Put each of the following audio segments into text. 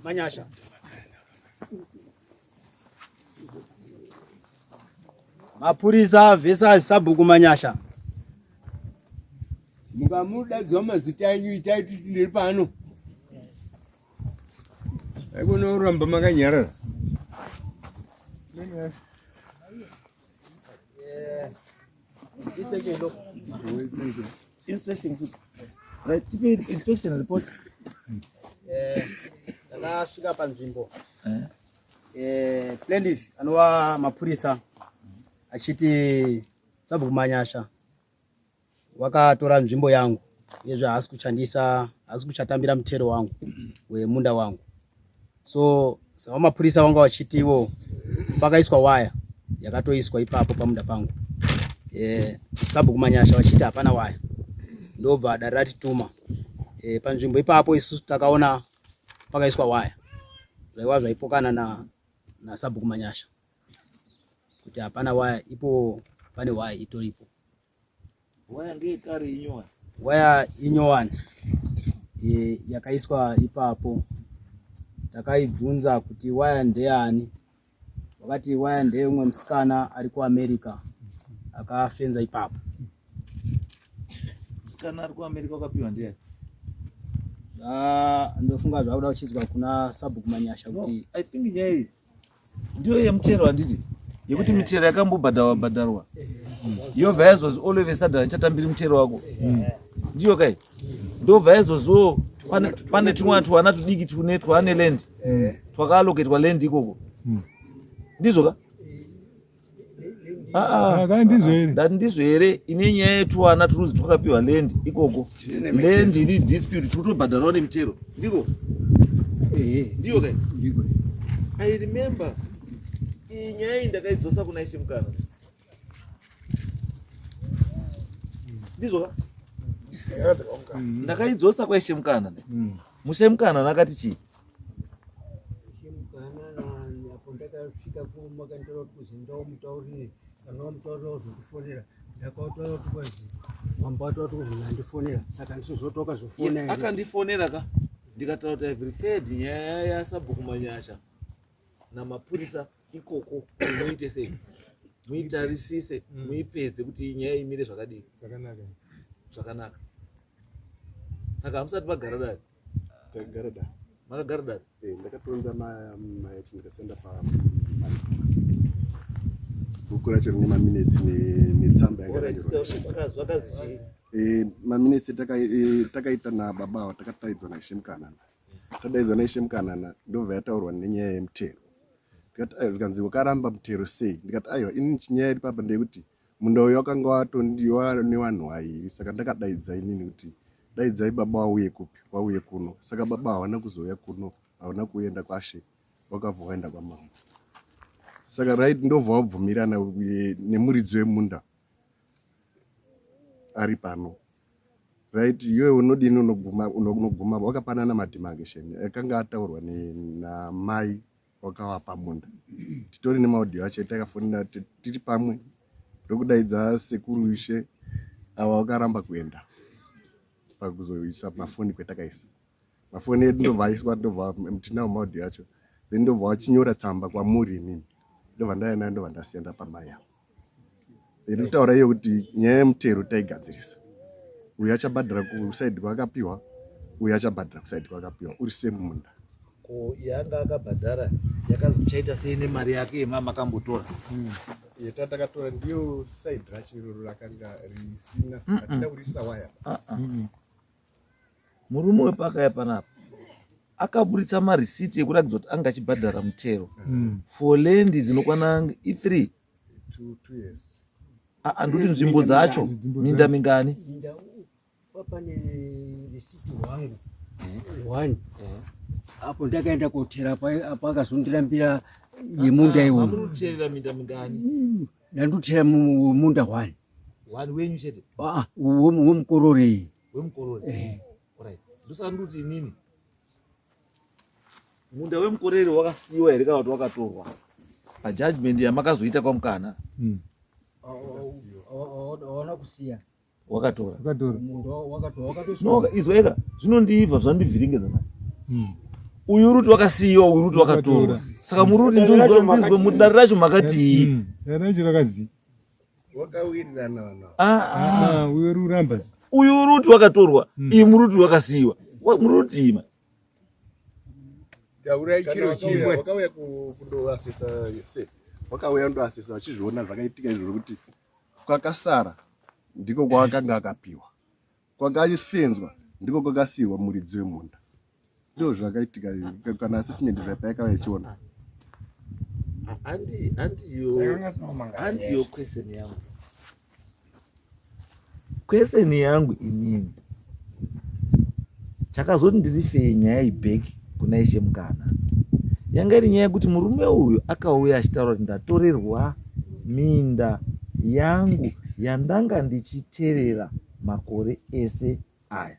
Manyasha. Mapurisa versus Sabhuku Manyasha. Mukamudaidzwa mazita enyu itai kuti ndiri pano. Haikona kuramba makanyarara. Inspection look. Inspection futi. Right, tipe inspection report. Eh, ndakasvika panzvimbo. Eh. Eh, plaintiff anova mapurisa achiti Sabhuku Manyasha wakatora nzvimbo yangu uyezve haasi kuchandisa haasi kuchatambira mutero wangu wemunda wangu so savamapurisa vanga vachiti ivo pakaiswa waya yakatoiswa ipapo pamunda pangu e, sabhuku manyasha vachiti hapana waya ndobva dare ratituma e, panzvimbo ipapo isusu takaona pakaiswa waya zvaiva zvaipokana na nasabhuku manyasha kuti hapana waya ipo pane waya itoripo Waya ngeyekare inyowani. Waya inyowani e, yakaiswa ipapo. Takaibvunza kuti waya ndeyani, wakati waya ndeyemumwe musikana ari kuAmerica akafenza ipapo. Musikana ari kuAmerica wakapiwa ndeyani? Ah, ndofunga zvakuda kuchizwa kuna sabhuku Manyasha kuti no, I think nyaya iyi ndiyo yemutero handiti yekuti mitero yakambobhadharwa bhadharwa yobva yazozi all of a sudden handichatambiri mutero wako ndiyo kai ndobva yazoziwo pane tumwe twana tudiki tune twane land twakaaloketwa land ikoko ndizvo ka Ah, ah. Ndizvo here? Ndati ndizvo here ine nyaya yetwana turuzi twakapiwa land ikoko land iri dispute tiri kutobhadharawo nemitero ndiko ndiyo kai i remember iyi nyaya iyi ndakaidzosa kuna ishe mukana ndizvo ka ndakaidzosa kwaishe mukana mushe mukana nakati chii apo ndakasvika kumakanditora kuti kuzi ndomutaurire kana wamutaurira wozondifonera ndakataura kuti kwazi mambo ataura kuti kuzi nandifonera saka ndisizotoka zofona yes, akandifonera ka ndikataura kuti ive referred nyaya yasabhuku manyasha namapurisa ikoko muite sei muitarisise muipedze kuti nyaya imire zvakadii zvakanaka zvakanaka saka hamusati magara dare Takagara dare. Makagara dare? Eh, ndakatonza mayachi ndikasenda pa bhuku racho rine maminetsi netsamba yakanyorwa. Eh, maminetsi eh, takaita nababa ava takataidzwa naIshe Mukanana. Tadaidzwa naIshe Mukanana ndobva yataurwa nenyaya yemutero. Ndikati aiwa, zvikanzi wakaramba mutero sei? Ndikati aiwa, ini nyaya iri papa ndeyekuti munda uyu wakanga watondiwa nevanhu vairi saka ndakadaidza inini kuti daidzai baba wauye kupi wauye kuno saka baba hawana kuzouya kuno hawana kuenda kwashe wakabva waenda kwamambo saka right ndobva wabvumirana eh, nemuridzi wemunda ari pano right iwe unodini unoguma unoguma wakapanana mademarcation akanga ataurwa namai wakavapa munda titori nemaaudio acho takafonera tiri pamwe ndokudaidza sekuru ishe ava vakaramba kuenda pakuzoisa mafoni kwetakaisa mafoni edu ndobva aiswa ndobva tinawo maaudio acho then ndobva vachinyora tsamba kwamuri imimi ndobva ndaya nayo ndobva ndasenda pamai avo iri kutaura iyo kuti nyaya yemutero taigadzirisa uyu achabhadhara kusaidi kwaakapiwa uyu achabhadhara kusaidi kwaakapiwa uri same munda ko yanga akabhadhara yakazi muchaita sei nemari yake yemamakambotora hmm. yeta takatora ndiyo saidi racho iroro rakanga risina hatina kurisa waya ah, ah. Murume wepakaya panapa akaburitsa marisiti ekuratidza kuti anga achibhadhara mutero hmm. for land dzinokwana i3 andikuti nzvimbo dzacho minda mingani pane risiti hwangu one apo ndakaenda kotera apo akazondirambira yemunda iwoyo munoterera minda mingani hmm, ndandotera munda one one wenyu chete ah, wemukorore wemukorore eh. Right. Ndosaka ndikuti inini munda wemukorere wakasiyiwa here kana kuti wakatorwa pajudgment yamakazoita kwamukana hmm. Hawana kusiya wakatora no izweka zvinondiibva zvandivhiringidza mani hmm. Uyu uri kuti wakasiyiwa, uyu uri kuti wakatorwa. Saka muri kuti ndizwe mudare racho makatii? Dare racho rakazi Wakawirirana vanhu ava. Ah, ah. Ah, uyo uri kuramba. Uyu uri kuti wakatorwa, iyi muri kuti wakasiyiwa. Muri kuti ima. Taurai Kana chiro wakauya- chimwe. Wakauya kundoasesa se. Wakauya kundoasesa vachizviona zvakaitika izvo kuti kwakasara ndiko kwakanga akapiwa. Kwakafenzwa ndiko kwakasiyiwa muridzi wemunda. Ndizvo zvakaitika kana assessment zvapayakauya ichiona. Handiyo question yangu. Question yangu inini chakazoti ndirifeye nyaya iback kuna Ishe Mukana yanga iri nyaya yekuti murume uyu akauya achitaura kuti ndatorerwa minda yangu yandanga ndichiterera makore ese aya.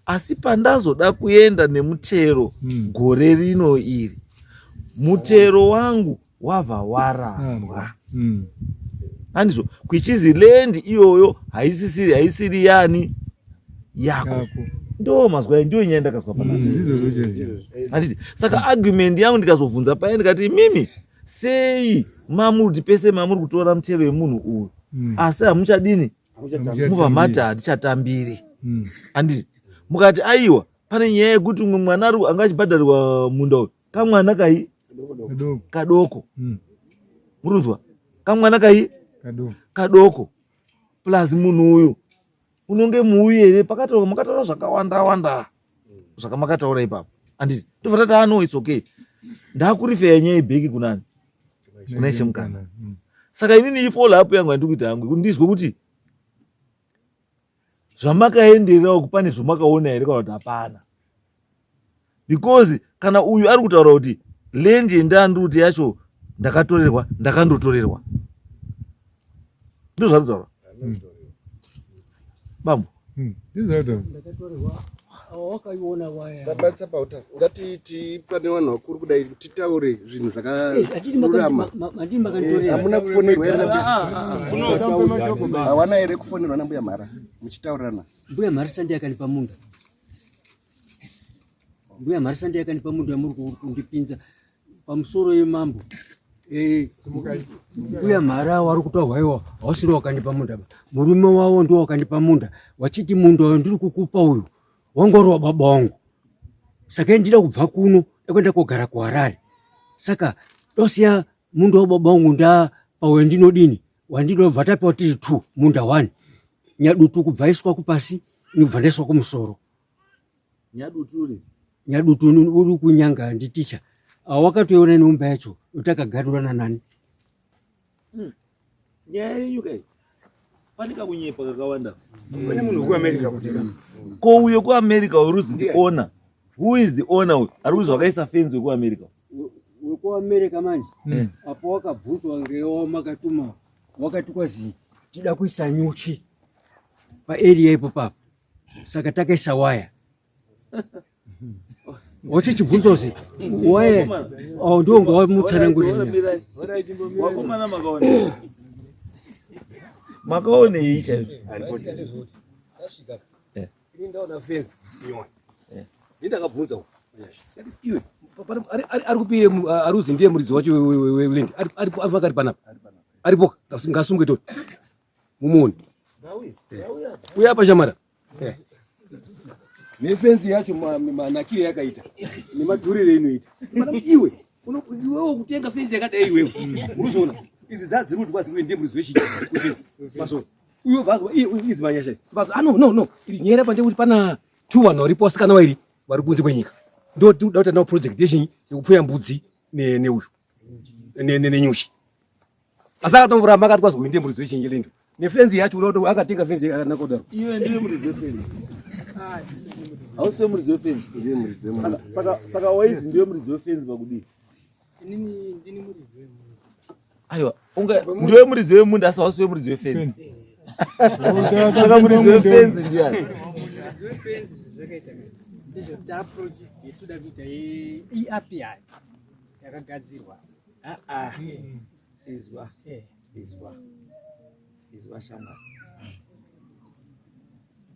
Asi pandazoda kuenda nemutero gore rino iri, mutero wangu wabva warambwa. Handizvo, kuchizi land iyoyo haisisiri, haisiri yani yako. Yako. Ndo mazwa ayo, ndiyo nyaya ndakazwa panapa. Ndizvo zvochaizvo. Handiti saka argument yangu ndikazobvunza paya ndikati mimi sei mamuri kuti pese mamuri kutora mutero yemunhu uyu, asi hamuchadini mubva mati hatichatambiri. Handiti mukati aiwa pane nyaya yekuti umwe mwana ari anga achibhadharirwa munda uyu kamwana kai Kadoko. Kadoko. Murunzwa kamwana kai Kadoko. Kadoko plus munhu uyu unonge muuyu here pakataura makataura zvakawanda wanda zvakamakataura ipapo. Handiti ndobva tati ah, no, it's okay, ndakurifeya nyaya yebheki kunani kuna Ishe Mukana. Saka inini ifollow up yangu yandiri kuita yangu ndizwe kuti zvamakaendererawo pane zvamakaona here kana kuti hapana, because kana uyu ari kutaura kuti land yendandiri kuti yacho ndakatorerwa, ndakandotorerwa, ndizvo zvari kutaura bambo. Ndizvo zvari kutaura. Ndakatorerwa awa wakaiona waya. Babatsa pauta ngatiti pane vanhu vakuru kudai titaure zvinhu Hatidi zvakarurama. Mandini makanditorera. Hamuna kufonerwa here hawana here kufonerwa nambuya Mhara muchitaurirana? Mbuya Mhara sandi yakanipa munda. Mbuya Mhara sandi yakanipa munda yamuri kundipinza pamusoro yemambo. Mbuya Mhara wari kutaurwa iwa hausiri wakandipa munda ba. Murume wavo ndiwo wakandipa munda, wachiti munda uyu ndiri kukupa uyu wanga uri wababa wangu, saka ini ndida kubva kuno ndakuenda kogara kuHarare, saka dosiya munda wababa wangu ndapa wendinodini wandinobva tapiwa tiri two munda one Nyadutu kubva iswa kupasi inobva ndaiswa kumusoro. Nyadutu uri Nyadutu uri kunyanga nditicha wakatoiona neumba yacho utakagarirana nani. Nyaya yenyu kai pane kakunyepa kakawanda. Kune munhu wekuAmerica kuti ka. Ko uyo kuAmerica uri kuzi the owner, who is the owner uyu ari kuzi wakaisa fenzi wekuAmerica? WekuAmerica manje apo wakabvunzwa ngewamakatuma wakati kwazi tida kuisa nyuchi paarea ipo papo, saka takaisa waya wachichibvunza kuzi waya oh, ndiwo ngawamutsanangurira. Wakomana, makaona makaonei chaizvo? Tasvika ini ndaona fenzi nyowani, ndakabvunza uku, ndati, iwe ari kupi aruzi ndiye muridzi wacho weland ari panapa aripo ngasunge to mumuone uye apa shamara nefenzi yacho manakire yakaita nemadhurire inoita. Iwe iwewo kutenga fenzi yakadai iwewe unozoona idzi dzadziri kuti kwazi uye ndiye muridzi wechii wefenzi masoro uyo bvazi izi manyasha idzi bvazi ah, no no no, iri nyaya pa ndekuti pana two vanhu varipo vasikana vairi vari kunze kwenyika, ndo tikuda kuti nawo project yechinyi yekupfuya mbudzi neuyu nenyuchi, asi akatomboramba akati kwazi uyu ndiye muridzi wechinyi lendo nefenzi yacho unoda kuti akatenga fenzi yakanaka kudaro. Iwe ndiwe muridzi wefenzi, hausiwe muridzi wefenzi? Ndiye muridzi wemunda. Saka waizi ndiwe muridzi wefenzi pakudii? Inini ndini muridzi wemunda. Aiwa, unga ndiwe muridzi wemunda asi hausiwe muridzi wefenzi. Saka muridzi wefenzi ndiani? Muridzi wefenzi zvakaita ndizvo ta project yetoda kuita yeAPI yakagadzirwa. Ah, izwa, izwa, izwa shamwari.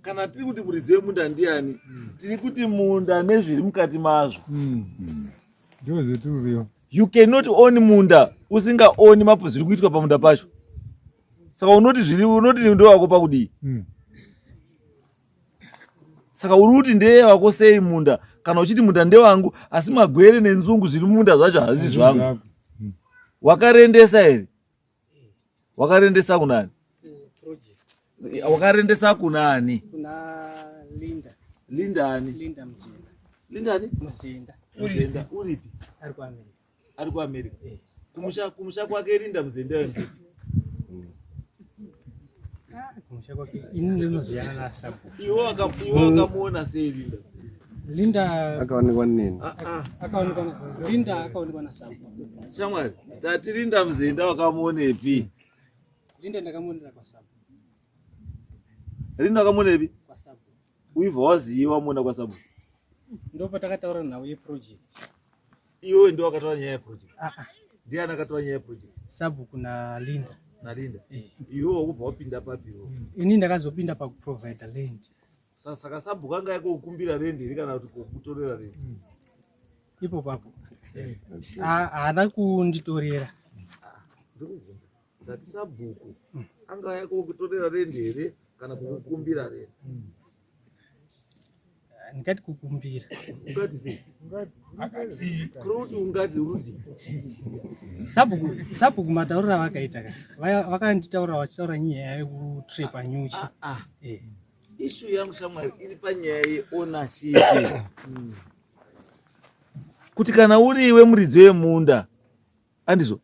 Kana tiri kuti muridzi wemunda ndiani, tiri kuti munda nezviri mukati mazvo. Ndizvo zveturiyo. You cannot own munda usingaoni mapo zviri kuitwa pamunda pacho. Saka unoti zviri unoti ndowako pakudii? Saka uri kuti ndeyewako sei munda kana uchiti munda ndewangu asi magwere nenzungu zviri munda zvacho hazvisi zvangu. Wakarendesa here? Wakarendesa kunani? Wakarendesa kunani? Kuna Linda. Linda ani? Linda Mzinda. Linda ani? Mzinda. Mzinda uripi? Ari kuAmerica. Ari kuAmerica. Kumusha kumusha kwake Linda Mzinda ndipi? Kumusha kwake ini ndinoziyana naSabu. Iwe wakamuona sei Linda? Linda akaonekwa nini? Akaonekwa na Linda akaonekwa na Sabu. Shamwari, tati Linda Mzinda wakamuonepi? Linda ndakamuonera kwa Sabu. Linda wakamuonepi? Kwa Sabu. Uibva waziye wamuona kwa Sabu. Ndipo patakataura nhau yeproject. Iwe ndiwe wakataura nyaya yeproject. Ndiani akataura nyaya yeproject? Sabu kuna Linda. Na Linda. Iwe wakubva wapinda papi iwe? Ini ndakazopinda pakuprovide land. Saka sabhuku anga yakokumbira rendi here kana kuti kokutorera rendi? Ipo papo. Haana kunditorera. Ndikubvunza. Ndati sabhuku anga yakokutorera rendi here kana kukukumbira rendi? Ndingati kukumbira. Ungati sei? Akati. Kuroti ungati ruzi. Sabhuku sabhuku matauriro avakaita ka. Vakanditaurira vachitaura nyaya yekutrepa nyuchi. Issue yangu shamwari iri panyaya yeownership. Kuti kana uri iwe muridzi wemunda, andizvo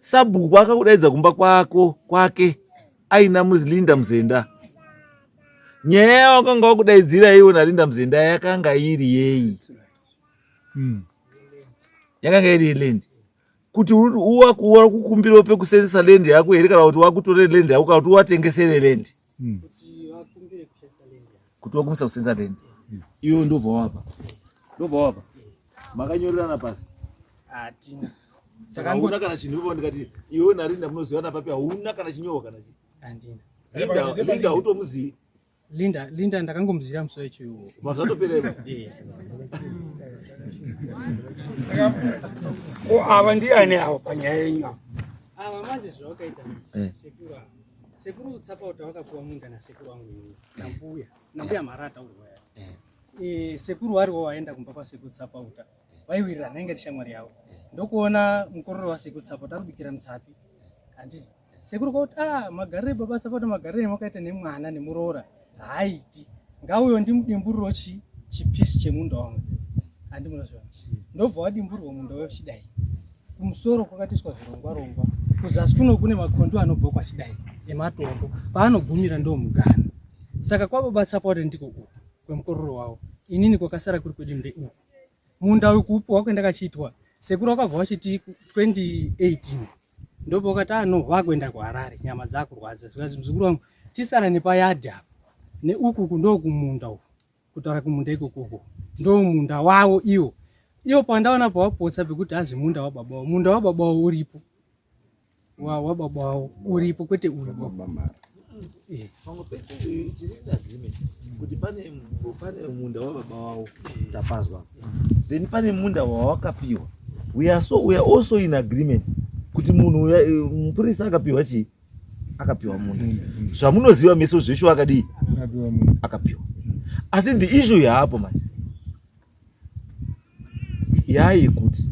sabhuku akakudaidza kumba kwako kwake aina Linda Muzenda. Nyaya yawakanga wakudaidzira iwe naLinda Muzenda yakanga iri yei? Yakanga iri yeland. Kuti uri kukumbirawo pekusenzesa land yako here kana kuti wakutorere land yako kana kuti watengesere land? Kuti wakumbisa kusenzesa land. Iwe ndobva wapa. Ndobva wapa. Makanyorerana pasi. Hatina. Saka hauna kana chinhu ipapo ndikati iwe naLinda munozivana papi hauna kana chinyorwa kana chii. Handina. Linda hautomuzivi. Linda ndakangomuzira musi wacho iwowo. Mazvatopera ipo. Ko ava ndiani ava panyaya yenyu ava? Ava manje zvavakaita sekuru ava. Sekuru Tsapauta vakapuwa munda nasekuru wangu ini. Nambuya. Nambuya Marata uri waya. Sekuru variwo vaenda kumba kwasekuru Tsapauta. Vaiwirirana inga shamwari yavo. Ndokuona mukororo wasekuru Tsapauta arikubikira mutsapi. Handiti. Sekuru kwakuti ah magarire baba Tsapauta magarire makaita nemwana nemuroora haaiti. Ngauyo ndimudimburiro chi chipisi chemunda wangu. Handi munozviona. Ndobva wadimburirwa munda wechidai. Kumusoro kwakatiswa zvirongwa rongwa. Kuzasi kuno kune makondo anobva kwachidai ematombo. Paanogumira ndo mugano. Saka kwababa Tsapauta ndiko uku kwemukororo wavo. Inini kwakasara kuri kwedu nde uku. Munda uyu kuupiwa kwendakachiitwa sekuru wakabva wachiti 2018 ndipo wakati ano wakuenda kuHarare nyama dzakurwadza zvikanzi muzukuru wangu chisara nepayadhi apa neuku uku ndokumunda uku kutaura kumunda ikokoko ndo munda wavo iwo iwo pandaona pawapotsa pekuti hazi munda wababa wavo munda wababa wavo uripo wababa wavo uripo kwete uyu Pamwe pese tiri in agreement kuti pane munda wababa wavo tapazwa, then pane munda wawakapiwa. We are also in agreement kuti munhu uya mupurisa akapiwa chii? Akapiwa munda. Zvamunoziva meso zvesho akadii? Akapiwa. Asi the issue yaapo manje yayi kuti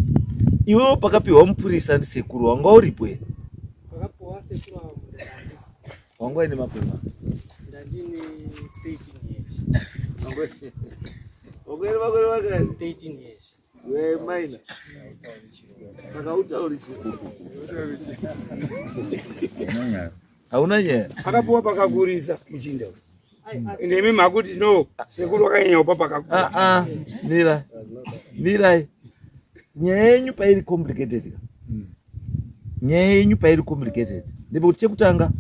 iwewe pakapiwa mupurisa ndisekuru wanga uripo here? Pakapiwa sekuru ava munda wanga uine makore mangani? Ndandine 13 years. Wanga uine makore mangani? 13 years. Iwe maina. Saka utauri chii? Hauna nyaya. Akapiwa pakakurisa muchinda. Ende imi makuti no sekuru wakanyanya kupa pakakura. Mira. Mirai. Nyaya yenyu pairi complicated ka. Nyaya yenyu pairi complicated. Ndepekuti chekutanga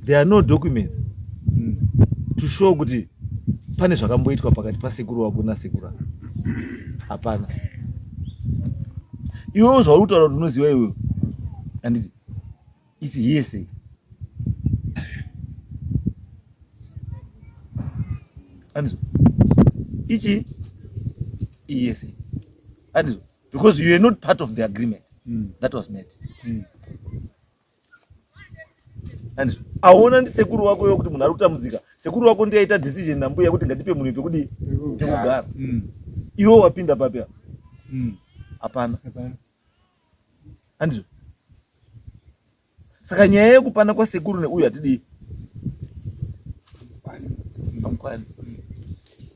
there are no documents to show kuti pane zvakamboitwa pakati pasekuru wako nasekuru ava. Hapana. Iwewe zvauri kutaura kuti unoziva iwewe. Handiti it's hearsay. Andizvo ichi iyese andizvo because you are not part of the agreement that was made. Andizvo aona ndi sekuru wako yokuti munhu ari kutambudzika, sekuru wako ndiye aita decision nambuya kuti ngatipe munhu pekudii pekugara. Iwe wapinda papi apa? Hapana. Andizvo saka nyaya yekupana kwasekuru neuyu hatidii amukwani.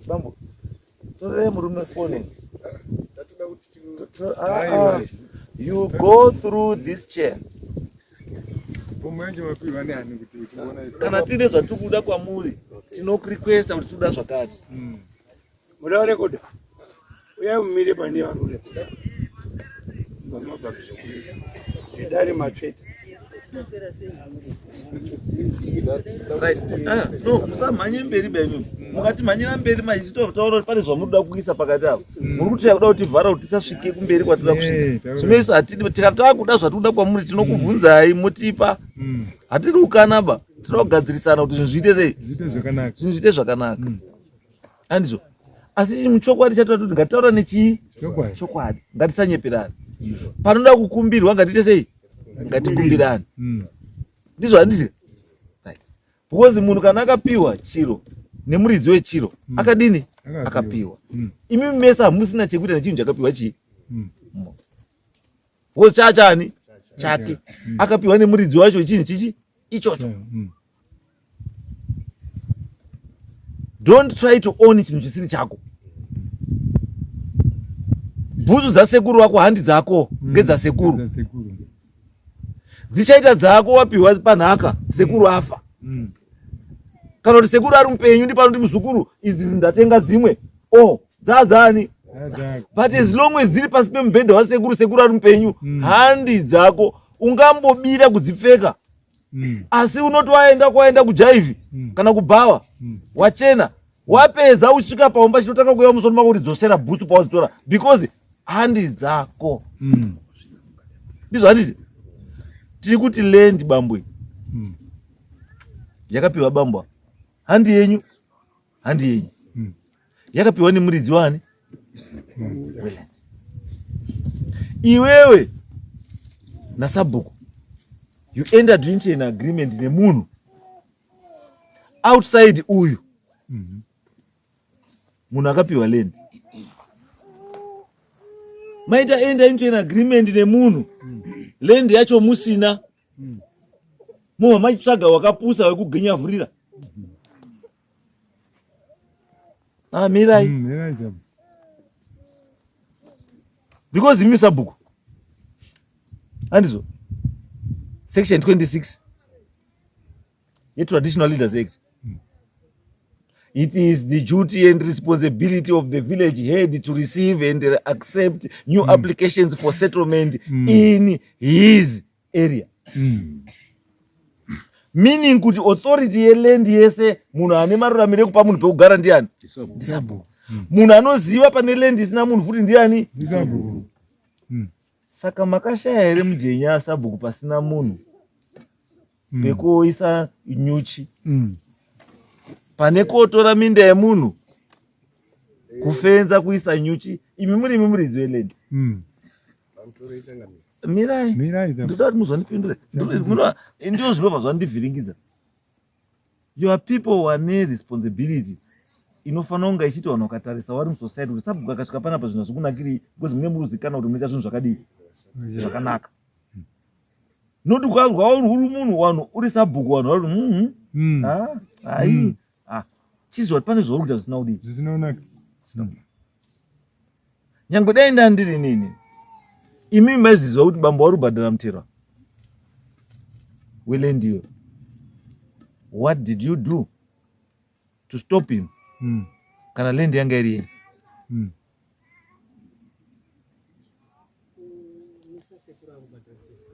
Bambo, torerai murume foni. You go through this chair. Kana tine zvatiri kuda kwamuri, tinokurequesta kuti tinoda zvakati. Muda rekoda, uyai mumire pane vari kurekoda. Zvedare matsveta. Right. Ah, no, musamhanye mberi baimimi. Mukatimhanyira mberi machitotaura kuti pane zvamunoda kuisa pakati apo. Muri kuti kuda kutivhara kuti tisasvike kumberi kwatinoda kusvika. Zvino isu hatidi, tikati takuda zvatinoda kwamuri tinokubvunzai motipa. Hatidi kukana ba. Tinoda kugadzirisana kuti zvinhu zviite sei? Zvinhu zviite zvakanaka. Handizvo. Asi muchokwadi chatoda kuti ngatitaura nechii? Chokwadi. Ngatisanyeperana. Panoda kukumbirwa ngatiite sei? Ngatikumbirane. Ndizvo handiti? Right. Because munhu kana akapiwa chiro nemuridzi wechiro akadini? Akapiwa. Imi mese hamusina chekuita nechinhu chakapiwa chii? Because chachani? Chake. Akapiwa nemuridzi wacho chinhu chichi ichocho. Don't try to own chinhu chisiri chako. Bhutsu dzasekuru wako handi dzako, ngedzasekuru. Dzichaita dzako wapiwa panhaka sekuru afa. Kana kuti sekuru ari mupenyu ndipano kuti muzukuru idzi ndatenga dzimwe. Oh, dzadzani? But as long as dziri pasi pemubhedha wasekuru, sekuru ari mupenyu, handi dzako. Ungambobira kudzipfeka. Asi unoti waenda kwaenda kujaivhi kana kubhawa wachena wapedza usvika paumba chinotanga kuuya musoro mako kuti dzosera bhutsu pawadzitora because handi dzako. Ndizvo handiti? Tiri kuti land bambo iyi yakapiwa bambo handi yenyu, handi yenyu. Yakapiwa nemuridzi wani? Weland. Iwewe nasabhuku you entered into an agreement nemunhu outside uyu. Munhu akapiwa land. Maita enter into an agreement nemunhu land yacho musina. Mumwe machitsvaga wakapusa wekuginyavhurira. Ah, mirai. Mirai. Because imi sabhuku. Handizvo. Section 26 yeTraditional Leaders Act. It is the duty and responsibility of the village head to receive and accept new applications for settlement in his area. Meaning kuti authority yeland yese munhu ane maruramiro ekupa munhu pekugara ndiani? Ndisabhuku. Munhu anoziva pane land isina munhu futi ndiani? Ndisabhuku. Saka makashaya here mujenya sabhuku pasina munhu pekuisa nyuchi? Pane kotora minda yemunhu kufenza kuisa nyuchi, imi muri imi muridzi weland. Mirai. Mirai. Ndoda kuti muzondipindure. Ndizvo zvinobva zvandivhiringidza. Your people vane responsibility inofanira kunge ichiti vanhu vakatarisa vari musociety kuti sabhuku akasvika panapa zvinhu hazvikunakiri because mune muruzikanwa kuti munoita zvinhu zvakadii zvakanaka. Not ukazwa uri munhu vanhu uri sabhuku vanhu vari ai chizwa kuti pane zvauri kuita zvisina kudii zvisina kunaka. Nyangwe dai ndandiri nini, imi maizviziva kuti bambo vari kubhadhara mutero weland iyo. What did you do to stop him? Kana land yanga iri yenyu.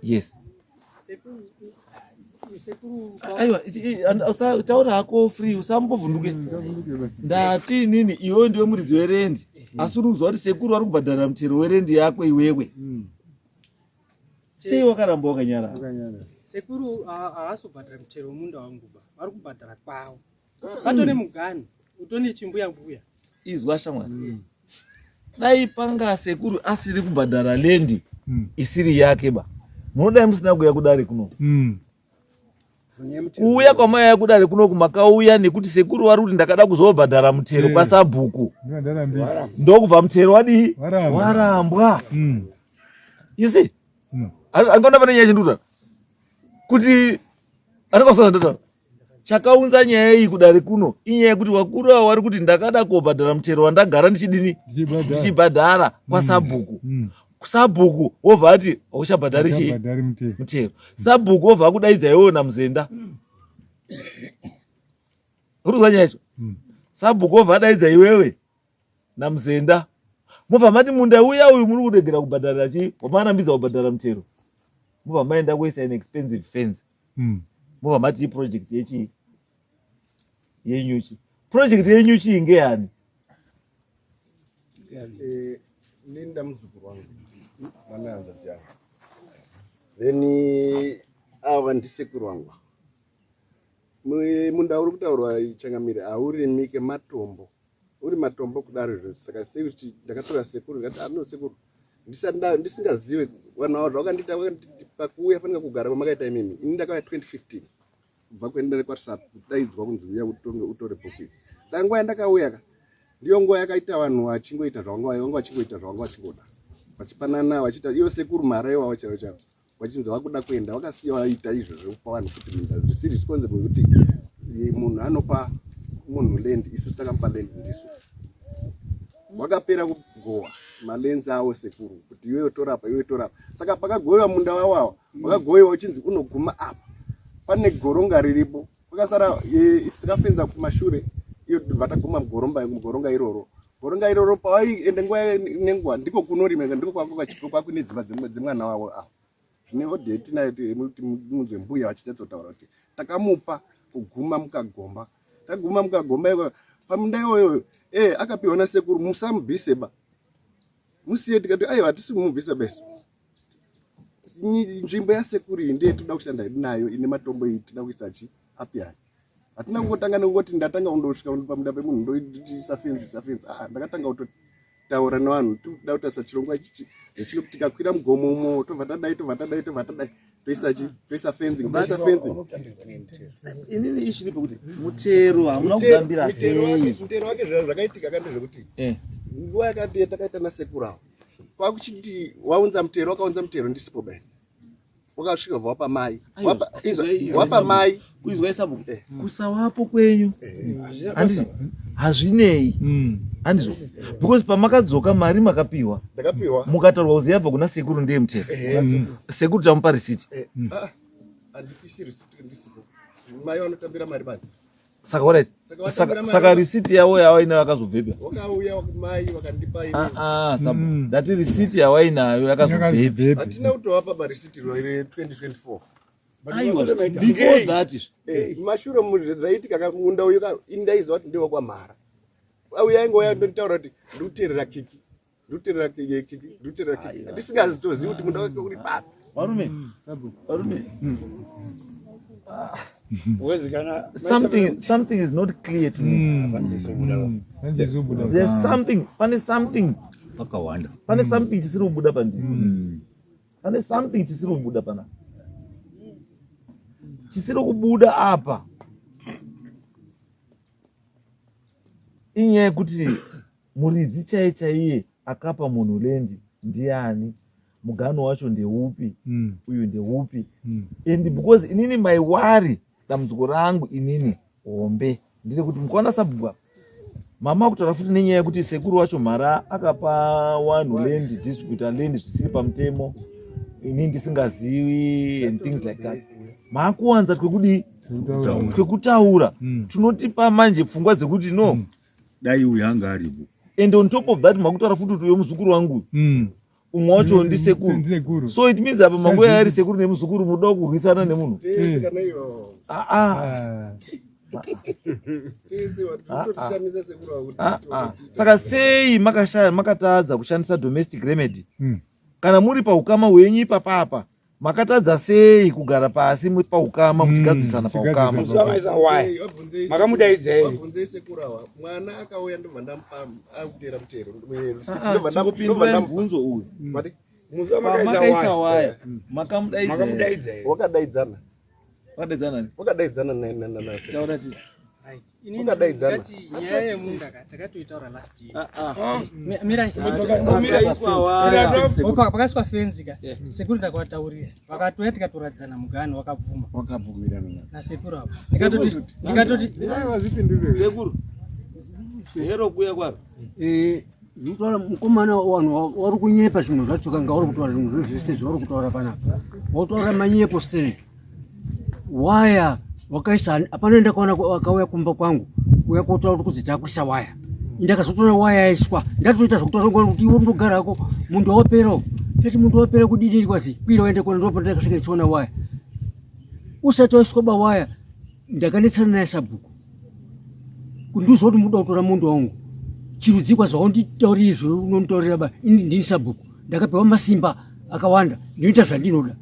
Yes. Aiwa, taura hako free, usambovhunduke. Ndati inini iwewe ndiwe muridzi werendi, asi uri kuzwa kuti sekuru vari kubhadhara mutero werendi yako iwewe. Sei wakaramba wakanyarara? Sekuru haasi kubhadhara mutero wemunda wangu ba, vari kubhadhara kwavo. Patone muganhu. Utoni chimbuya mbuya. Izwa shamwari. Dai panga sekuru asiri kubhadhara lendi isiri yake ba. Munodai musina kuuya kudare kuno. Kuuya kwamaiya kudare kuno kumakauya nekuti sekuru vari kuti ndakada kuzobhadhara mutero kwasabhuku. Ndokubva mutero wadii? Warambwa. You see? Angaona pane nyaya chendikuta. Kuti anenge ndataura. Chakaunza nyaya iyi kudare kuno inyaya yekuti vakuru ava vari kuti ndakada kobhadhara mutero wandagara ndichidini ndichibhadhara kwasabhuku. Sabhuku wobva ati hauchabhadhari chii mutero. Sabhuku wobva akudaidza iwewe naMuzenda. Urikuzwa nyaya yacho? Sabhuku wobva adaidza iwewe naMuzenda. Mobva mati munda uya uyu muri kuregera kubhadhara chii? Wamarambidza kubhadhara mutero. Mobva maenda kuisa an expensive fence. Mobva mati iproject yechii? Yenyuchi. Project yenyuchi ngeyani? Linda muzukuru wangu vana hanzvadzi yangu, then ava ndisekuru wangu. Munda uri kutaurwa changamire haurimike, matombo, uri matombo kudaro izvo. Saka sekuti ndakatora sekuru ndikati ano sekuru, ndisingazive vanhu ava zvavakandiita pakuuya fanika kugara kwamakaita imimi. Ini ndakauya 2015 kubva kuenda kwaSap kudaidzwa kunzi uya utonge utore bhuku iri. Saka nguva yandakauya ka ndiyo nguva yakaita vanhu vachingoita zvavanga vanga vachingoita zvavanga vachingoda, vachipanana, vachiita iyo sekuru mhara iwavo chaivo chaivo vachinzi vakuda kuenda, vakasiya vaita izvo zvekupa vanhu futi minda zvisiri responsible, yekuti munhu anopa munhu land, isu takamupa land ndisu. Wakapera kugowa malenzi awo sekuru kuti iwewe torapa, iwewe torapa. Saka pakagowewa munda wawawa wakagowewa uchinzi unoguma apa pane goronga riripo, kwakasara isu takafenza kumashure, iyo tobva taguma mugoronga iroro. Goronga iroro pawaienda nguva nenguva ndiko kunorima, ndiko kwako nedzimba dzemwana wavo avo. Zvine audio yatinayo kuti munzwe mbuya vachinyatsotaura kuti takamupa kuguma mukagomba, taguma mukagomba iko pamunda iwoyo. Akapiwa nasekuru, musamubvise ba, musiye. Tikati aiwa, hatisi kumubvisa bese. Nzvimbo yasekuru iyi ndiye toda kushanda hedu nayo, ine matombo iyi, toda kuisa chi apiari. Hatina kungotanga nekungoti ndatanga kundosvika pamunda pemunhu ndoisa fenzi, isa fenzi. Ah, ndakatanga kutotaura nevanhu, tikuda kutarisa chirongwa ichichi nechino, tikakwira mugomo umo tobva tadai, tobva tadai, tobva tadai, toisa chi, toisa fencing, toisa fencing. Inini ishiri pekuti mutero hamuna kutambira sei? Mutero wake zvakaitika ka ndezvekuti nguva yakati yatakaita nasekuru avo, kwakuchiti waunza mutero, wakaunza mutero ndisipo bani, wakasvika bva wapa mai. Wapa mai. Kuizwa isabu kusawapo kwenyu handiti hazvinei, handizvo? Because pamakadzoka mari makapiwa. Ndakapiwa. Mukataurwa kuzi yabva kuna sekuru, ndiye mutero. Sekuru tamupa risiti. Ah, handipisi risiti ndisipo, mai vanotambira mari badzi. Saka alright. Saka watambira mari. Saka risiti yavo yawainayo yakazobvepi? Wakauya mai vakandipa ini. Ah, ah, sabu ndati risiti yawainayo yakazobvepi? Hatina kutovapa marisiti re2024. Aiwa, before that izvi. Mashure zvaitika ka munda uyu ka ini ndaiziva kuti ndewekwamhara. Auya ingouya ndonitaura kuti ndikuteerera kiki, ndikuteerera kiki, ndikuteerera kiki, ndisingazitozivi kuti munda wake uri papi. Varume, varume, Wezikana something is not clear to me. There's something, pane something pakawanda. Pane something chisiri kubuda pandiri, pane something chisiri kubuda pana, chisiri kubuda apa inyaya yekuti muridzi chaiye chaiye akapa munhu land ndiani, mugano wacho ndeupi, uyu ndeupi? And because inini my worry, dambudziko rangu inini hombe nderekuti mukaona sabhuku mama kutaura futi nenyaya yekuti sekuru wacho mhara akapa wanhu land, distributor land zvisiri pamutemo, ini ndisingazivi and things like that. Maakuwanza twekudii, twekutaura tunotipa manje pfungwa dzekuti no. Dai uyu anga aripo. And on top of that makutaura futi kuti uyo muzukuru wangu, umwe wacho ndisekuru, so it means apa manguva yaari sekuru nemuzukuru munoda kurwisana nemunhu. Tese kana iyo. Ah, ah. Tese vatotishamisa sekuru avo kuti Ah, ah. Saka sei makashaya, makatadza kushandisa domestic remedy kana muri paukama hwenyu ipapapa? Makatadza sei kugara pasi paukama mm, muchigadzisana paukama? Makamudaidza here? Vabvunzei sekuru ava. Mwana akauya ndobva ndamupa akutera mutero. Ah, ah, Ndobva mubvunzo uyu. Pamakaisa waya makamudaidza here? Wakadaidzana. Wakadaidzana. Wakadaidzana na na na. Taura titi. Wakadaidzana. Nyaya yemunda ka takatoitaura last year. Ah, ah. Mirai. Pakaiswa fenzi ka. Sekuru takavataurira. Vakatouya tikatoradzana mugano wakabvuma. Wakabvumirana na sekuru apo. Ndikatoti ndikatoti sekuru. Hero kuya kwaro. Eh, ndikutaura mukomana wanhu wari kunyepa zvimwe zvacho kanga wari kutaura zvimwe zvese zvauri kutaura panapa. Wautaura manyepo sei? Waya wakaisa hapana ndakaona wakauya kumba kwangu kuya kotaura kuti takuisa waya ndakazotora waya yaiswa ndatoita zvekutaura kuti iwe undogarako mundu wapera tati mundu wapera kudini kwazi kwira uende kona ndopa ndakasvika ndichiona waya usati waiswa ba waya ndakanetsana naye sabhuku kundiuza kuti muda kutora mundu wangu chirudzi kwazi waunditauriri zveunonditaurira ba ini ndini sabhuku ndakapiwa masimba akawanda ndinoita zvandinoda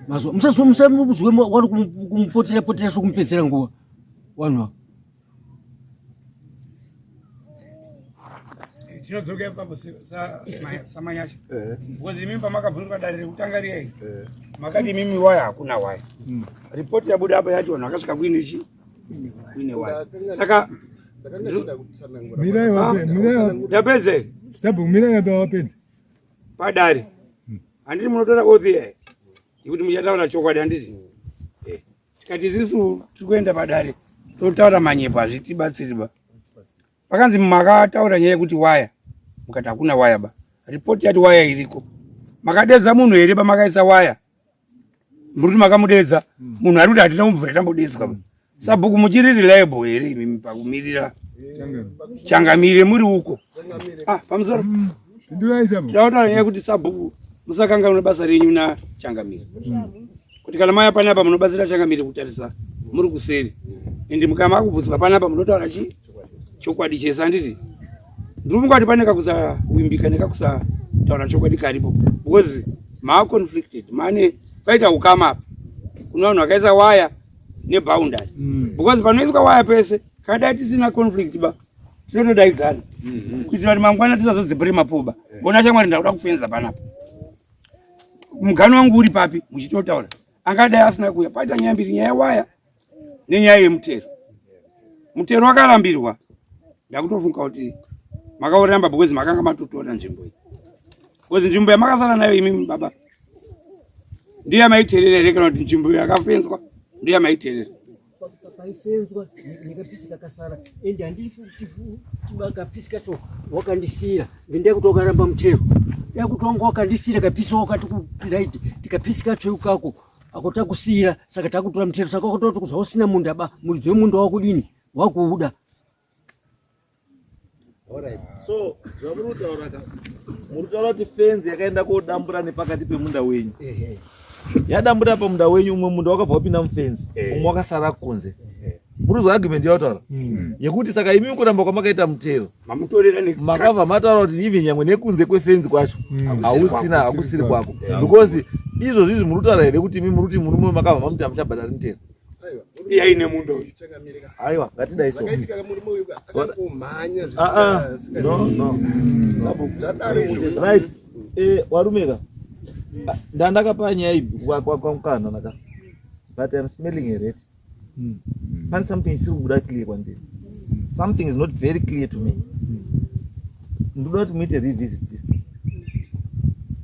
mazuva musazwe wari kumupotera potera sokumupedzera nguva wanhu ava tinodzoka ipapo samanyasha eh. because imimi pamakabvunzwa dare rekutanga riya eh. makati imimi waya hakuna waya hmm. ripoti yabuda apa yati vanhu vakasvika kuine chi kuine waya saka ndapedze mirai padare hmm. handiti munotora oath here yekuti muchataura chokwadi handiti eh, tikati isisu tiri kuenda padare totaura manyepo hazvitibatsiri ba pakanzi makataura nyaya yekuti waya mukati hakuna waya ba ripoti yati waya iriko makadedza munhu here pamakaisa waya muri kuti makamudedza munhu ari kuti hatina kumubvira tambodedzwa ba sabhuku muchiri reliable here imimi pakumirira changamire muri uko ah, pamusoro mm. Tinotaura nyaya yekuti sabhuku musakanganwe basa renyu nachangamire mm. kuti kana maya panapa munobatsira changamire kutarisa muri kuseri ende mukama akubvunzwa panapa munotaura chi chokwadi chese handiti ndiri kungati pane kakusawimbika nekakusataura chokwadi karipo because maaconflicted mane paita ukama apa kuna vanhu vakaisa waya neboundary mm. because panoiswa waya pese kana dai tisina conflict ba tinotodaidzana mm-hmm. kuitira kuti mangwana tisazodzipure mapoba bona shamwari ndakuda kufenza panapa mugano wangu uri papi muchitotaura angadai asina kuuya paita nyaya mbiri nyaya waya nenyaya yemutero mutero wakarambirwa ndakutofunga kuti makauramba because makanga matotora nzvimbo iyi because nzvimbo yamakasara nayo imimi baba ndiyo yamaiterera here kana kuti nzvimbo yakafenzwa ndiyo yamaiterera paifenzwa nekapisi kakasara ende handikapisi kacho wakandisiira ngendaa yekuti wakaramba mutero yakuti wanga wakandisiira kapisi wakati kuraiti tikapisi kacho ikako ako takusiira saka takutora mutero saka wakatoti kuzva usina munda ba muridzi wemunda wakudini wakuuda Alright. So zvamuri kutaura ka muri kutaura kuti fenzi yakaenda kodambura nepakati pemunda wenyu. Yadambura pamunda wenyu umwe munda wakabva wapinda mufenzi, eh. umwe wakasara kunze. Muri kuzwa argument yawataura hmm. yekuti saka imi kuramba kwamakaita mutero makabva mataura kuti even nyangwe nekunze kwefenzi kwacho hmm. hausina hakusiri kwako because izvozvi izvi muri kutaura here kuti imi muri kuti murume makabva mamuti hamuchabhadhari mutero iye aine munda uyu aiwa ngatidai so ah, ah, no no right eh warume ka ah, ndandakapa nyaya iyi kwamukana naka but i'm smelling a rat hmm. pane something isiri kubuda clear kwandiri something is not very clear to me hmm. ndinoda kuti muite revisit this thing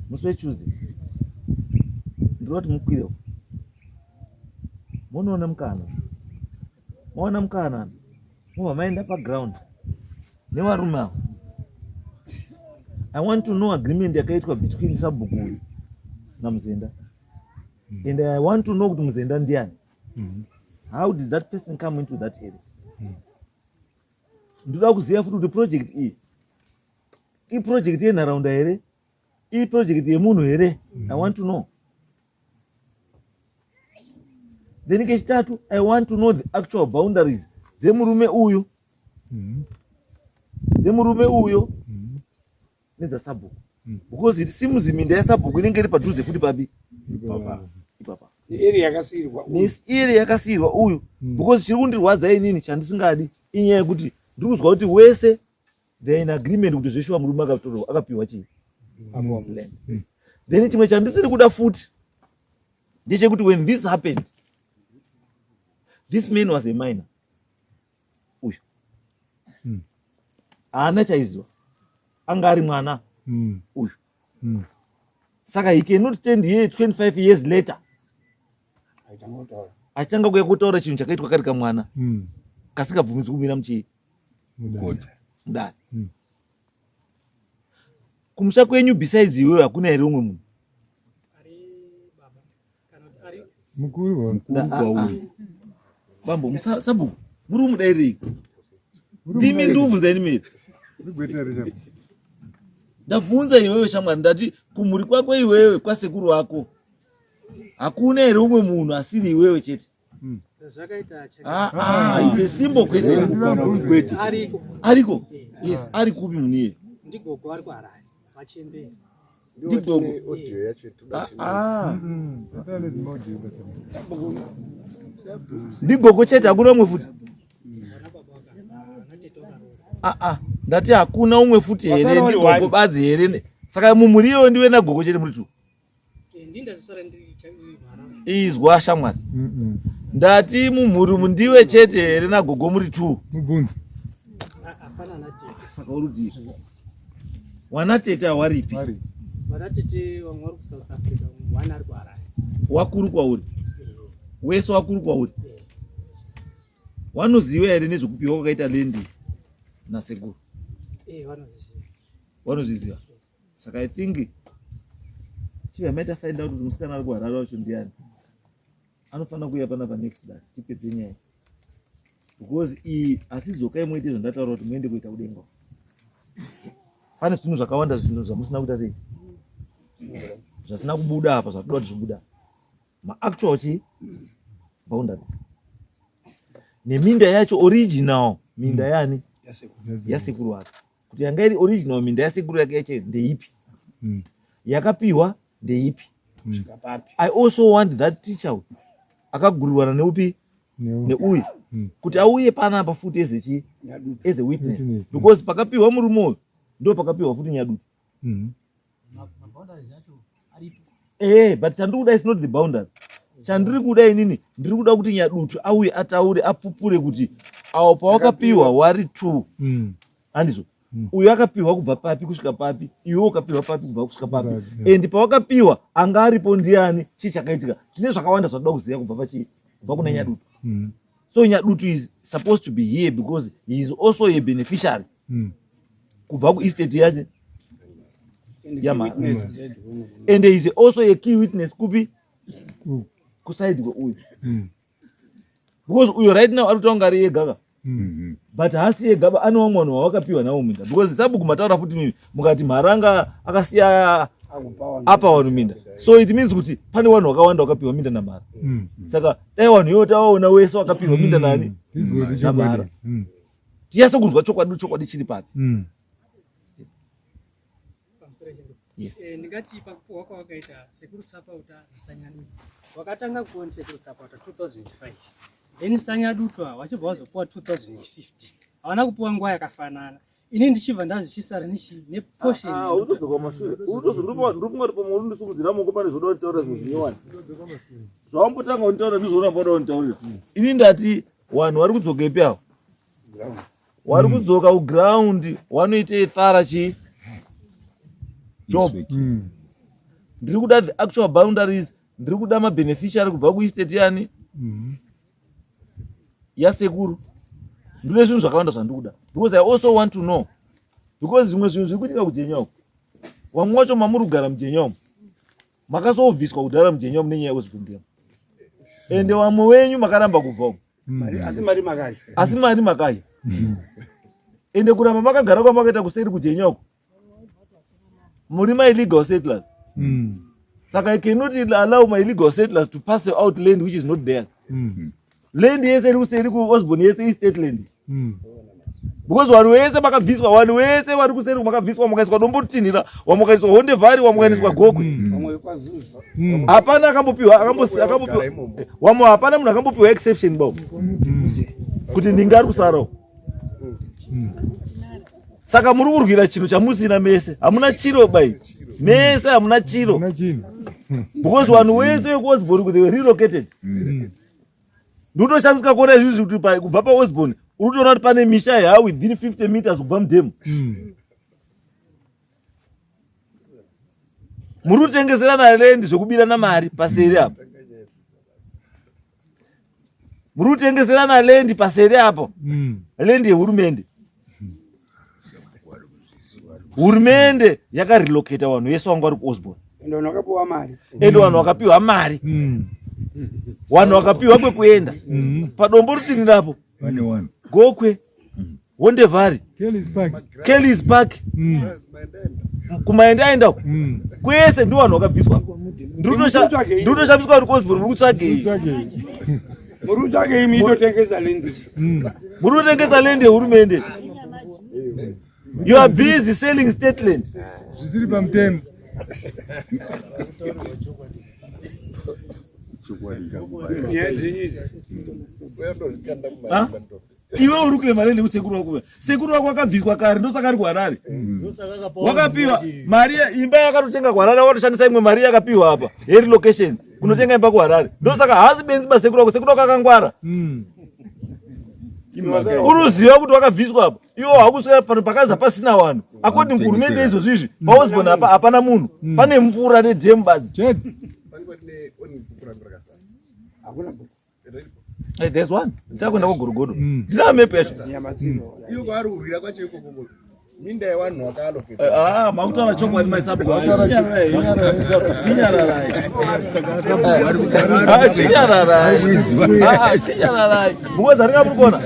musi wetuesday ndinoda kuti mukwire monoona mukana maona mukana mobva maenda paground nevarume avo i want to know agreement yakaitwa between sabhuku uyu namuzenda mm. and i want to know kuti muzenda ndiani mm. how did that person come into that area mm. ndoda kuziva futi kuti project iyi iproject yenharaunda here iproject yemunhu here i want to know then kechitatu i want to know the actual boundaries dzemurume uyu mm. dzemurume uyo mm. nedzasabhuku. Because it seems minda yasabhuku inenge iri padhuze futi papi ipapa. Neeri yakasiirwa uyu. Neeri yakasiirwa uyu. Because chiri kundirwadza inini chandisingadi inyaya yekuti ndiri kuzwa kuti wese they are in agreement kuti zveshuwa murume akatorwa akapiwa chii land. Then chimwe chandisiri kuda futi ndechekuti when this happened this man was a minor uyu haana chaiziva anga ari mwana uyu saka he cannot stand here 25 years later achitanga kuya kutaura chinhu chakaitwa kari kamwana kasingabvumidzwi kumira muchii mudare. Kumusha kwenyu besides iwewe hakuna here umwe munhu? Mukuru kwauri. Bambo sabhuku muri kumudairei? Ndimi ndikubvunza ini miri. Ndabvunza iwewe shamwari ndati kumhuri kwako iwewe kwasekuru wako hakuna here umwe munhu asiri iwewe chete? Ah, ah, it's a simple question. Ariko. Ariko? Yes, ari kupi munhu iye? Ndigogo ari kuHarare. Vachembere. Ndigogo. Audio yacho Ah, ah. Ndigogo chete hakuna umwe futi. Ah, ah. Ndati hakuna umwe futi here ndigogo badzi here. Saka mumhuri iyoyo ndiwe nagogo chete muri two. Izwa shamwari. Ndati mumhuri umu ndiwe chete here nagogo muri two. Mubvunzo. Saka urudzii? Wana tete awaripi? Vana tete vamwe vari kuSouth Africa, one ari kuHarare. Wakuru kwauri? Wese wakuru kwauri? Wanoziva here nezvekupiwa kwakaita lendi nasekuru? Vanozviziva. Vanozviziva. Saka I think chiva maita find out kuti musikana ari kuHarare wacho ndiani. Anofanira kuuya panapa next day tipedze nyaya. Because iyi asi dzokai muite zvandataura kuti muende kuita kudenga. Pane zvinhu zvakawanda zvinhu zvamusina kuita sei? Zvasina kubuda apa zvatoda kuti zvibuda. Ma-actual chi boundaries. Neminda yacho original minda yani yasekuru wake. Kuti yanga iri original minda yasekuru yake yacho ndeipi? Yakapiwa ndeipi? I also want that teacher akagurirwana neupi neuyu kuti auye panapa futi as a as a witness because pakapiwa murume uyu ndo pakapiwa futi Nyadutu. But chandiri kuda is not the boundary. Chandiri kuda inini ndiri kuda kuti Nyadutu auye ataure apupure kuti awo pawakapiwa wari two handizvo uyu akapiwa kubva papi kusvika papi iwe ukapiwa papi kubva kusvika papi and pawakapiwa anga aripo ndiani chii chakaitika tine zvakawanda zvatoda kuziva kubva pachi kubva kuna Nyadutu. So Nyadutu is supposed to be here because he is also a beneficiary kubva kuestate yache yamara and he is also a key witness kupi kuside kweuyu because uyo right now ari kutaura ari ega ka but haasi ega ba ane vamwe vanhu vavakapiwa navo minda because sabhuku mataura futi mimi mukati Mharanga akasiya apa vanhu minda so it means kuti pane vanhu vakawanda vakapiwa minda naMhara saka dai vanhu ivo tavaona wese wakapiwa minda nani naMhara tiyase kunzwa chokwadi chokwadi chiri papi. Yes. Ndingati pakupuhwa kwawakaita sekuru Tsapauta naSanyadutu wakatanga kupuwa ndisekuru Tsapauta 2005 then Sanyadutwa wachibva wazopuwa 2015 havana kupuwa nguva yakafanana ini ndichibva ndazichisara neportion. Utodzoka mashure ndikungati pamwe urindisimudzira moko pane zvoda kutaura zvinhu zvinyowani zvawambotanga unditaura ndizvo uramba uda kunditaurira ini ndati vanhu vari kudzokepi avo wari kudzoka kuground wanoita thara chii job. Ndiri kuda the actual boundaries ndiri kuda mabeneficiary kubva kuestate yani yasekuru ndine zvinhu zvakawanda zvandikuda because I also want to know because zvimwe zvinhu zviri kuitika kujenya uku vamwe wacho mamuri kugara mujenya umu makazobviswa kudhara mujenya umu nenyaya yeosbundem ende vamwe wenyu makaramba kubva umu asi mari makai asi mari makai ende kuramba makagara kwamakaita kuseri kujenya uku muri maillegal settlers. Saka I cannot allow my illegal settlers to pass out land which is not theirs. Land yese iri kuseri kuOsborne yese istate land. Because vanhu vese makabviswa, vanhu vese vari kuseri makabviswa, mukaiswa Dombotinhira, wamukaiswa Honde Valley, wamukaiswa Gokwe. Hapana akambopiwa, akambopiwa. Wamwe hapana munhu akambopiwa exception babo. Kuti ndinga ari kusarawo. Saka muri kurwira chinhu chamusina mese. Hamuna chiro bai. Mese hamuna chiro. Because vanhu vese vekuOsborne they were relocated. Ndotoshamisa kuona izvizvi kuti kubva paOsborne uri kutoona kuti pane misha ya within 50 meters kubva mudhemu. Muri kutengeserana land zvekubirana mari paseri apo. Muri kutengeserana land paseri apo. Land yehurumende. Hurumende yakarelocata vanhu vese vanga vari kuOsborne. Ende vanhu vakapiwa mari. Ende vanhu vakapiwa mari. Vanhu vakapiwa kwekuenda. Padombo rutinirapo. Pane vanhu. Gokwe. Honde Valley. Kelly's Park. Kelly's Park. Kumaenda aenda uko. Kwese ndiwo vanhu vakabviswa. Ndiri kutoshamiswa kuti Osborne muri kutsvagei. Muri kutsvagei muitotengesa land. Muri kutengesa land yehurumende. You are busy selling state land. Zvisiri pamutemo. Nyaya dzenyu idzi. Ha? Iwe uri kuclaima land kusekuru wako. Sekuru wako akabviswa kare ndosaka ari kuHarare. Wakapiwa mari imba yakatotenga kuHarare wakatoshandisa imwe mari yakapiwa apa yerelocation kunotenga imba kuHarare. Ndosaka haasi benzi basekuru wako, sekuru wako akangwara. Uruziva kuti wakabviswa apa. Iwo hakuswera pano pakaza pasina vanhu. According kuhurumende izvozvo izvi, paOsborne apa hapana munhu. Pane mvura nedhemu badzi. Chete. Hey, there's one. Ndichakuenda kuGorogodo. Ndina map yacho. Iyo kwaari kurwira kwacho ikoko minda yevanhu vakaallocate. Ah, makutaura chokwadi maisabu. Chinyararai. Ah, chinyararai. Ah, chinyararai. Mukweza ringa muri kuona.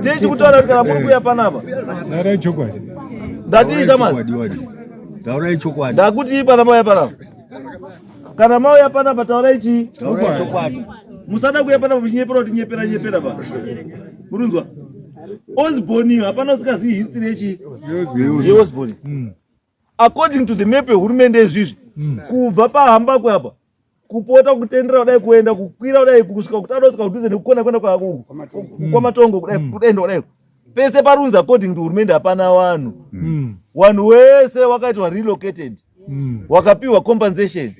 Tichi kutaura kuti kana muri kuuya panapa. Taurai chokwadi. Ndatii shamani. Taurai chokwadi. Ndakuti panapa uya panapa. Kana mauya panapa taurai chii? Taurai chokwadi. Musada kuuya panapa muchinyepera kuti nyepera nyepera pa. Murunzwa? Osborne hapana usikazivi history yechi yeOsborne. According to the map yehurumende izvizvi, kubva paHambakwe apa kupota kutendera kudai kuenda kukwira kudai kusvika kutada kusvika kudhuze nekukona kuenda kwaMatongo kudai kuenda kudai pese parunzi according to hurumende hapana vanhu. Vanhu wese wakaitwa relocated, wakapiwa compensation.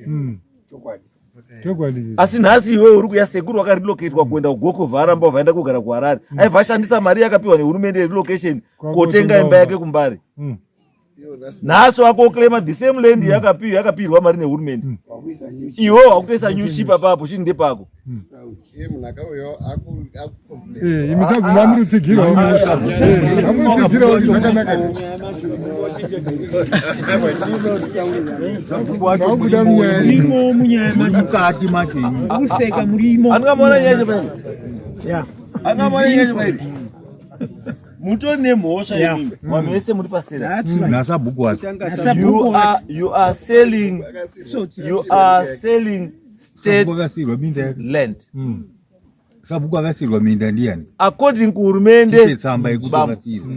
Chokwadi. Asi nhasi iwewe uri kuya sekuru wakarelocatwa kuenda kuGokwe varamba vaenda kugara kuHarare. Aibva ashandisa mari yakapiwa nehurumende yerelocation kotenga imba yake kuMbare. Nhasi wako uclaima the same land yakapirwa mari nehurumende. Iwe wakutoisa new chip apapo chini ndepako. Iye munhu akauyawo akucomplain. Imi sabvuma murutsigirwa. Amurutsigirwa kuti zvakanaka. Makubuda munyaya. Murimo munyaya mukati macho imi. Kuseka murimo. Andingamuona nyaya chapairi. Yeah. Andingamuona nyaya chapairi. Mutori nemhosva imimi. Vanhu vese muri pasera. That's right. Nasabhuku wacho. You are selling, you are selling state Sabhuku akasiyirwa minda yake. land. Sabhuku akasiyirwa minda ndiyani? According kuhurumende Tipe tsamba yekuti Bambo. akasiyirwa.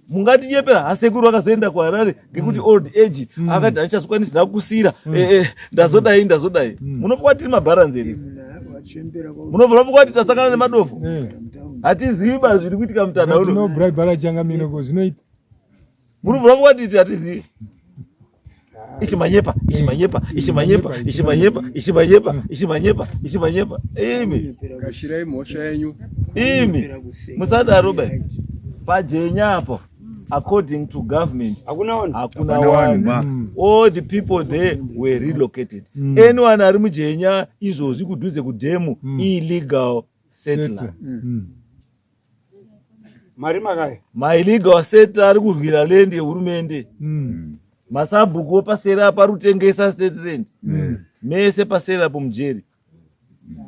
Mungatinyepera hasekuru akazoenda kuHarare ngekuti old age akati handichazokwanisi ndakusira ndazodai ndazodai. Munofunga tiri mabharanzi here? Munobva mafunga kuti tasangana nemadofo? Hatizivi ba zviri kuitika mutana uno. Tinobribara changamire ko zvinoita. Munobva mafunga kuti hatizivi. Ichi manyepa, ichi manyepa, ichi manyepa, ichi manyepa, ichi manyepa, ichi manyepa, ichi manyepa. Imi. Kashirai mhosva yenyu. Imi. Musadaro ba. Pajenya apo. According to government, Hakuna vanhu. hakuna Hapana vanhu vanhu. ba. All the people there were relocated. Anyone ari mujenya izvozvi kudhuze kudhemu illegal settler. Mari makai. Maillegal settler ari kurwira land yehurumende. Masabhuku pasera apa ari kutengesa state land. Mese pasera apo mujeri.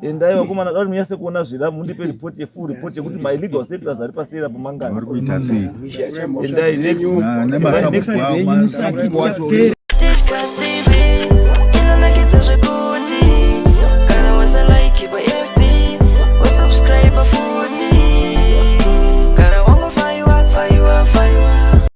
Endai vakomana dai munyase kuona zvira mundipe report yefull report yekuti maillegal settlers ari pasera apo mangani. Vari kuita sei? Endai next. Nemasabhuku Endai next. acho.